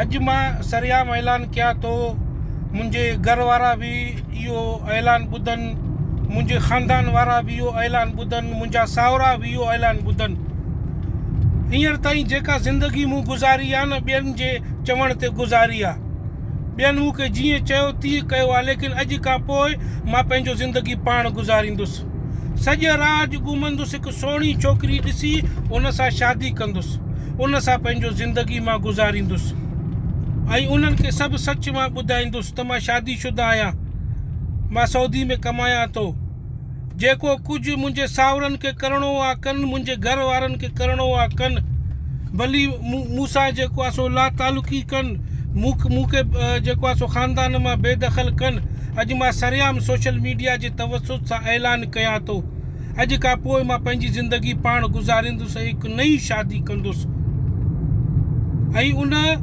اڄ مان سرعام اعلان ڪيان ٿو منهنجي گهر وارا به اهو اعلان ٻڌن منهنجي خاندان وارا به اهو اعلان ٻڌن منهنجا ساهرا به اهو اعلان ٻڌن هينئر تائين جيڪا زندگي مون گذاري آ نه ٻين جي چوڻ تي گذاري آ ٻين مون کي جيئن چيو تيئن ڪيو آ ليڪن اڄ کان پوء مان پنهنجو زندگي پاڻ گذاريندس سڄي راڄ گهمندس هڪ سهڻي ڇوڪري ڏسي ان سان شادي ڪندس ان سان پنهنجو زندگي مان گذاريندس ۽ انهن کي سڀ سچ مان ٻڌائيندس ته مان شادي شده آهيان مان سعودي ۾ ڪمايان ٿو جيڪو ڪجهه منهنجي ساهرن کي ڪرڻو آ ڪن منهنجي گهر وارن کي ڪرڻو آ ڪن ڀلي مون سان جيڪو آ سو لا تعلقي ڪن مون کي جيڪو آ سو خاندان مان بي دخل ڪن اڄ مان سرعام سوشل ميڊيا جي توسط سان اعلان ڪيان ٿو اڄ کان پوء مان پنهنجي زندگي پاڻ گذاريندس ۽ هڪ نئين شادي ڪندس ۽ ان.